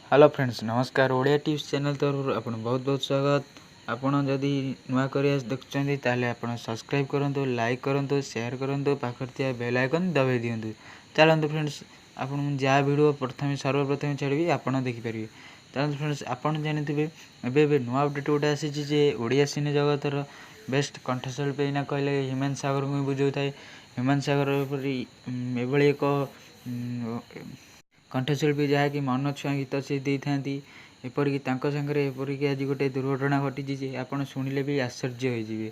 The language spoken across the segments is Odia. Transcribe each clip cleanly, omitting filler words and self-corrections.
ହ୍ୟାଲୋ ଫ୍ରେଣ୍ଡସ୍, ନମସ୍କାର। ଓଡ଼ିଆ ଟିପ୍ସ ଚ୍ୟାନେଲ୍ ତରଫରୁ ଆପଣଙ୍କୁ ବହୁତ ବହୁତ ସ୍ୱାଗତ। ଆପଣ ଯଦି ନୂଆ କରି ଦେଖୁଛନ୍ତି, ତାହେଲେ ଆପଣ ସବସ୍କ୍ରାଇବ୍ କରନ୍ତୁ, ଲାଇକ୍ କରନ୍ତୁ, ସେୟାର କରନ୍ତୁ, ପାଖରେ ଥିବା ବେଲ୍ ଆଇକନ୍ ଦବାଇ ଦିଅନ୍ତୁ। ଚାଲନ୍ତୁ ଫ୍ରେଣ୍ଡସ୍, ଆପଣ ଯାହା ଭିଡ଼ିଓ ପ୍ରଥମେ ସର୍ବପ୍ରଥମେ ଛାଡ଼ିବି, ଆପଣ ଦେଖିପାରିବେ। ଚାଲନ୍ତୁ ଫ୍ରେଣ୍ଡସ୍, ଆପଣ ଜାଣିଥିବେ ଏବେ ଏବେ ନୂଆ ଅପଡ଼େଟ୍ ଗୋଟେ ଆସିଛି ଯେ ଓଡ଼ିଆ ସିନେ ଜଗତର ବେଷ୍ଟ କଣ୍ଠଶିଳ୍ପୀ ଏଇନା କହିଲେ ହ୍ୟୁମାନ ସାଗରଙ୍କୁ ହିଁ ବୁଝାଉଥାଏ। ହ୍ୟୁମାନ ସାଗର ପରି ଏଭଳି ଏକ କଣ୍ଠଶିଳ୍ପୀ, ଯାହାକି ମନ ଛୁଆଁ ଗୀତ ସେ ଦେଇଥାନ୍ତି। ଏପରିକି ତାଙ୍କ ସାଙ୍ଗରେ ଏପରିକି ଆଜି ଗୋଟେ ଦୁର୍ଘଟଣା ଘଟିଛି ଯେ ଆପଣ ଶୁଣିଲେ ବି ଆଶ୍ଚର୍ଯ୍ୟ ହୋଇଯିବେ।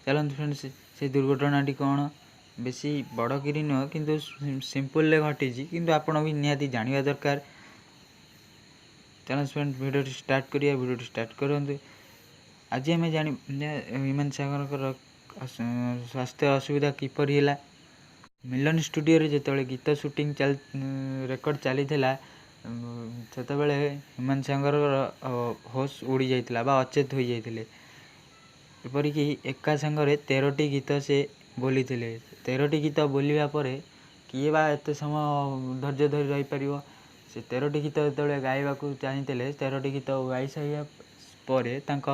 ଚାଲନ୍ତୁ ଫ୍ରେଣ୍ଡସ୍, ସେ ଦୁର୍ଘଟଣାଟି କ'ଣ? ବେଶୀ ବଡ଼ କିରି ନୁହଁ, କିନ୍ତୁ ସିମ୍ପଲ୍ରେ ଘଟିଛି, କିନ୍ତୁ ଆପଣ ବି ନିହାତି ଜାଣିବା ଦରକାର। ଚାଲନ୍ତୁ ଫ୍ରେଣ୍ଡ, ଭିଡ଼ିଓଟି ଷ୍ଟାର୍ଟ କରିବା। ଭିଡ଼ିଓଟି ଷ୍ଟାର୍ଟ କରନ୍ତୁ। ଆଜି ଆମେ ଜାଣି ହ୍ୟୁମାନ ସାଗରଙ୍କର ସ୍ୱାସ୍ଥ୍ୟ ଅସୁବିଧା କିପରି ହେଲା। ମିଲନ ଷ୍ଟୁଡ଼ିଓରେ ଯେତେବେଳେ ଗୀତ ସୁଟିଂ ଚାଲି ରେକର୍ଡ଼ ଚାଲିଥିଲା, ସେତେବେଳେ ହ୍ୟୁମାନ ସାଗରଙ୍କର ହୋସ୍ ଉଡ଼ି ଯାଇଥିଲା ବା ଅଚେତ ହୋଇଯାଇଥିଲେ। ଏପରିକି ଏକା ସାଙ୍ଗରେ 13ଟି ଗୀତ ସେ ବୋଲିଥିଲେ। 13ଟି ଗୀତ ବୋଲିବା ପରେ କିଏ ବା ଏତେ ସମୟ ଧୈର୍ଯ୍ୟ ଧରି ରହିପାରିବ? ସେ 13ଟି ଗୀତ ଯେତେବେଳେ ଗାଇବାକୁ ଚାହିଁଥିଲେ, 13ଟି ଗୀତ ଗାଇସାରିବା ପରେ ତାଙ୍କ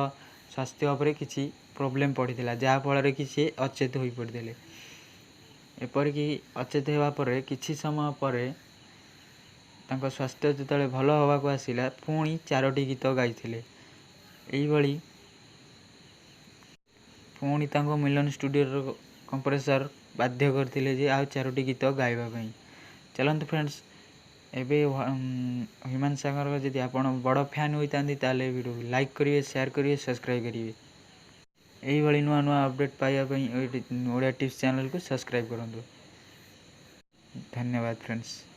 ସ୍ୱାସ୍ଥ୍ୟ ଉପରେ କିଛି ପ୍ରୋବ୍ଲେମ୍ ପଡ଼ିଥିଲା, ଯାହାଫଳରେ କି ସେ ଅଚେତ ହୋଇପଡ଼ିଥିଲେ। ଏପରିକି ଅଚେତ ହେବା ପରେ କିଛି ସମୟ ପରେ ତାଙ୍କ ସ୍ୱାସ୍ଥ୍ୟ ଯେତେବେଳେ ଭଲ ହେବାକୁ ଆସିଲା, ପୁଣି 4ଟି ଗୀତ ଗାଇଥିଲେ। ଏଇଭଳି ପୁଣି ତାଙ୍କୁ ମିଲନ ଷ୍ଟୁଡ଼ିଓର କମ୍ପ୍ରେସର୍ ବାଧ୍ୟ କରିଥିଲେ ଯେ ଆଉ 4ଟି ଗୀତ ଗାଇବା ପାଇଁ। ଚାଲନ୍ତୁ ଫ୍ରେଣ୍ଡସ୍, ଏବେ ହ୍ୟୁମାନ ସାଗରଙ୍କ ଯଦି ଆପଣ ବଡ଼ ଫ୍ୟାନ୍ ହୋଇଥାନ୍ତି, ତାହେଲେ ଭିଡ଼ିଓକୁ ଲାଇକ୍ କରିବେ, ସେୟାର କରିବେ, ସବସ୍କ୍ରାଇବ୍ କରିବେ। ଏଇଭଳି ନୂଆ ନୂଆ ଅପଡ଼େଟ୍ ପାଇବା ପାଇଁ ଓଡ଼ିଆ ଟିପ୍ସ ଚ୍ୟାନେଲକୁ ସବସ୍କ୍ରାଇବ୍ କରନ୍ତୁ। ଧନ୍ୟବାଦ ଫ୍ରେଣ୍ଡସ୍।